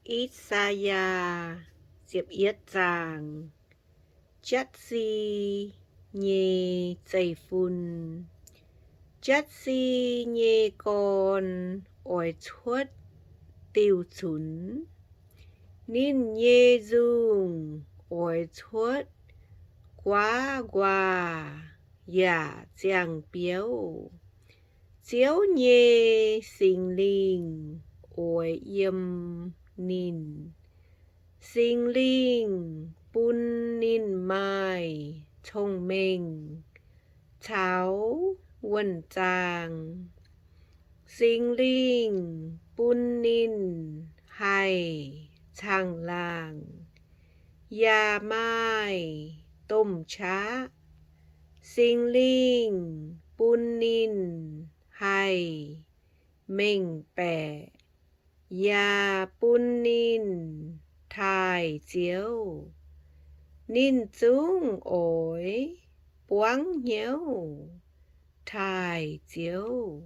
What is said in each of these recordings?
I^saa^yaa ziepc yietv zaang. Jatc-si nyei zeiv-fun. Jatc-si nyei gorn oix cuotv diuh cunx. Ninh nyei nzungh oix cuotv guaav nquaah yaac ziangh biouv. Ziouv nyei Singx Lingh oix yiem ninh. Singx Lingh bun ninh maaih cong-mengh caux wuonh zaang. Singx Lingh bun ninh haih caangh laangh yaac maaih domh qaqv. Singx Lingh bun ninh haih mengh baeqc yaac bun ninh taaih Ziouv. Ninh zungv oix buangv hnyouv taaih Ziouv.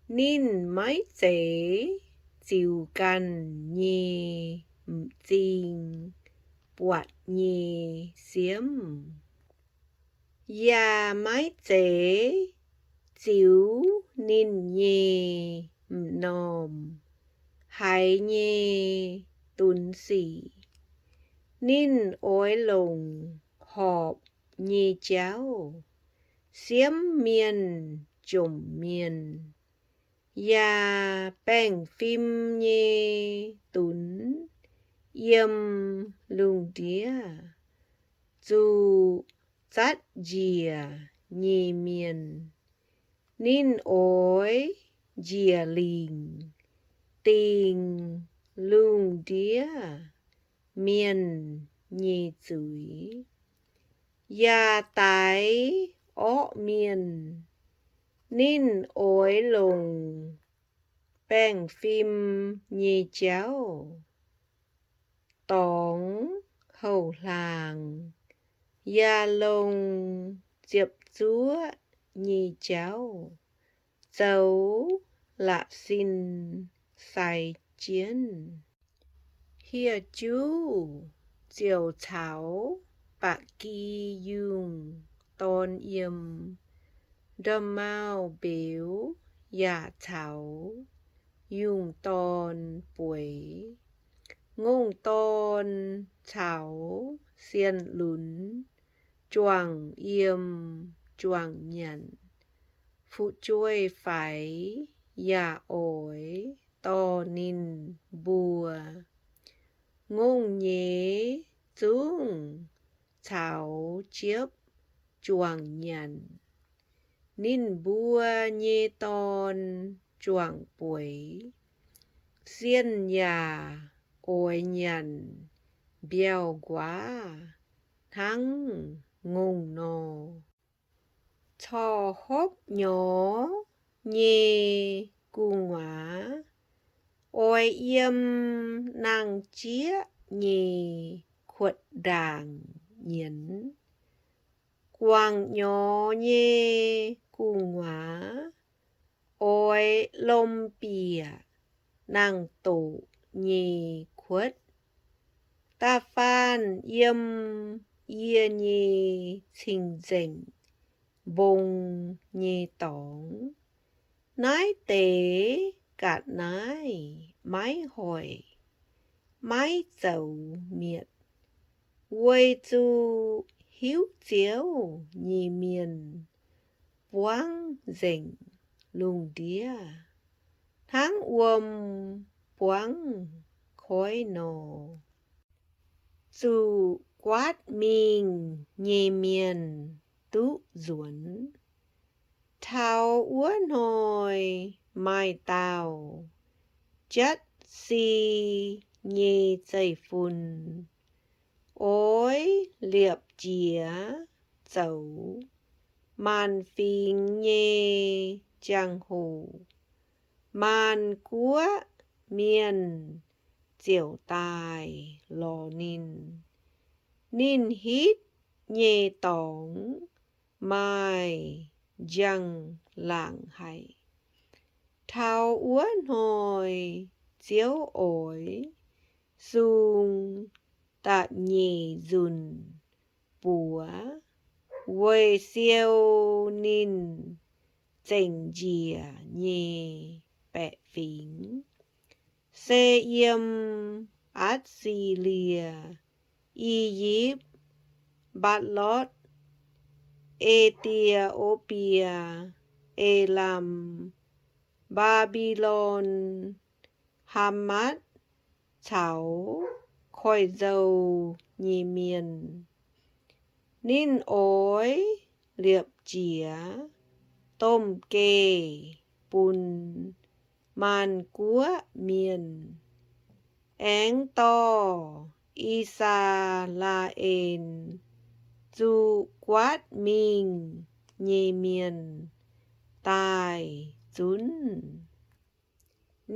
Ninh maiv zeiz ziux ganh nyei m'zing buatc nyei siemv, yaac maiv zeiz ziux ninh nyei m'normh haiz nyei dunx sic. Ninh oix longc horpc nyei jauv siemv mienh jomc mienh, yaac baengh fim nyei dunx yiem lungh ndiev zuqc zatv njiec nyei mienh. Ninh oix njiec lingc dingc lungh ndiev mienh nyei zuiz, yaac daix orqv mienh. Ninh oix longc baengh fim nyei jauv dorngx houh hlaang, yaac longc ziepc zuoqv nyei jauv zoux la'sin sai jienv. Hieh juv ziouc caux ba'gi yungh dorn yiem, nda'maauh mbeux yaac caux yungh dorn bueix. Ngongh dorn caux sienh lunx juangc yiem juangc nyanc. Fu'jueiv-faix yaac oix dorh ninh mbuo. Ngongh nyeiz zungv caux jiepv juangc nyanc. Ninh mbuo nyei dorn juangc bueix. Sienh yaac oix nyanc mbiauh nquaav hnangv ngongh nor. Corc hopv nyorx nyei gu'nguaaz oix yiem nangh jieqv nyei kuotv ndaangc nyienz. Guangc nyorx nyei gu'nguaaz oix lomh bieqc nangh doqc nyei kuotv. Da'faanh yiem yie nyei cing-nzengc mbong nyei dorngx. Naaiv deix ga'naaiv maiv hoic, maiv zoux mietc, weic zuqc hiuv Ziouv nyei mienh buangv nzengc lungh ndiev hnangv wuom buangv koiv nor. Zuqc guaatv mingh nyei mienh duqv nzuonx. Taux wuov hnoi maaih dauh jatv si nyei zeiv-fun oix liepc jiez zoux maanc fingx nyei jangx-hoc. Maanc guoqv mienh ziouc daaih lorz ninh. Ninh hitv nyei dorngx maaih njang-laangc haic. Taux wuov hnoi Ziouv oix sung da'nyeic nzunc buoz weic siou ninh zengc njiec nyei baeqc fingx, se yiem Atc^si^lie, I^yipv, Mbatc^lortv, E^tie^o^bie, Elaam, Mbaa^mbi^lon, Haamatv caux koiv-nzou nyei mienh. Ninh oix liepc jiez domh geh bun maanc guoqv mienh, aengx dorh I^saa^laa^en zuqc guaatv mingh nyei mienh daaih zunv.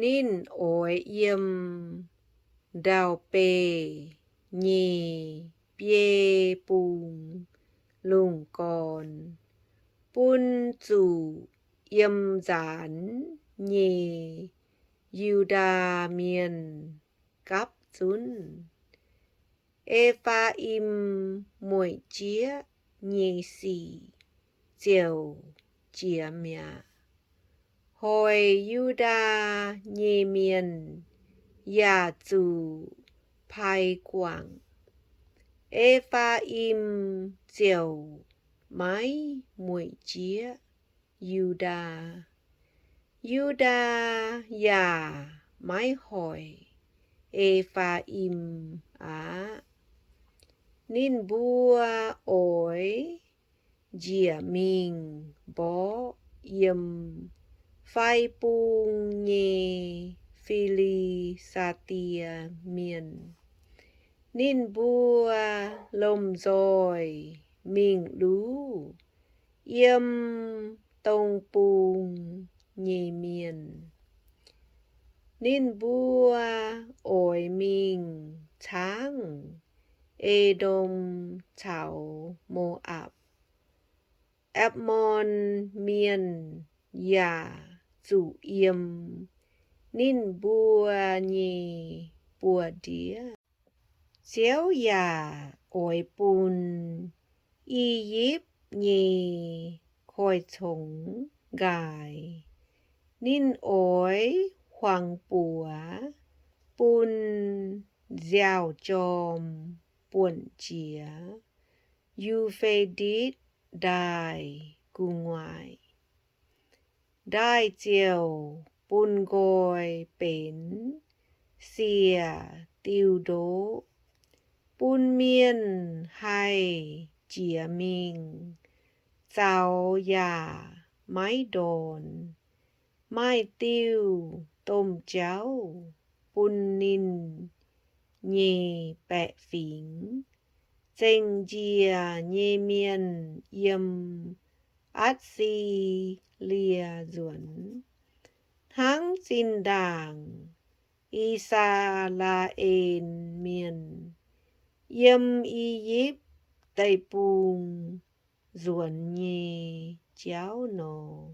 Ninh oix yiem ndau-beih nyei biei bung lungh gorn bun zuqc yiem nzaanx nyei Yu^ndaa Mienh gapv zunv. E^faa^im Mueic Jieqv nyei sic ziouc jiex mi'aqv. Hoic Yu^ndaa nyei mienh yaac zuqc pai guangc. E^faa^im ziouc maiv mueic jieqv Yu^ndaa. Yu^ndaa yaac maiv hoic E^faa^im aqv. Ninh mbuo oix njiec mingh mborqv yiem fai bung nyei Fi^li^saa^die Mienh. Ninh mbuo lomh nzoih mingh luv yiem dong bung nyei mienh. Ninh mbuo oix mingh caangv E^ndom caux Mo^apc. Ammon Mienh yaac zuqc yiem ninh mbuo nyei buoz-ndiev. Ziouv yaac oix bun I^yipv nyei koiv-congx nqaaix. Ninh oix huangx buoz bun nziaaux-jorm buonc jiex Yu^fe^ditv Ndaaih gu'nguaaic. Ndaaih ziouc bun nqoi benx siec diuh ndoqv, bun mienh haih jiex mingh zaux yaac maiv ndorn. Maaih diuh domh jauv bun ninh nyei baeqc fingx. Zengc njiec nyei mienh yiem Atc^si^lie Nzuonx, hnangv zinh ndaangc I^saa^laa^en Mienh yiem I^yipv Deic-Bung nzuonx nyei jauv nor.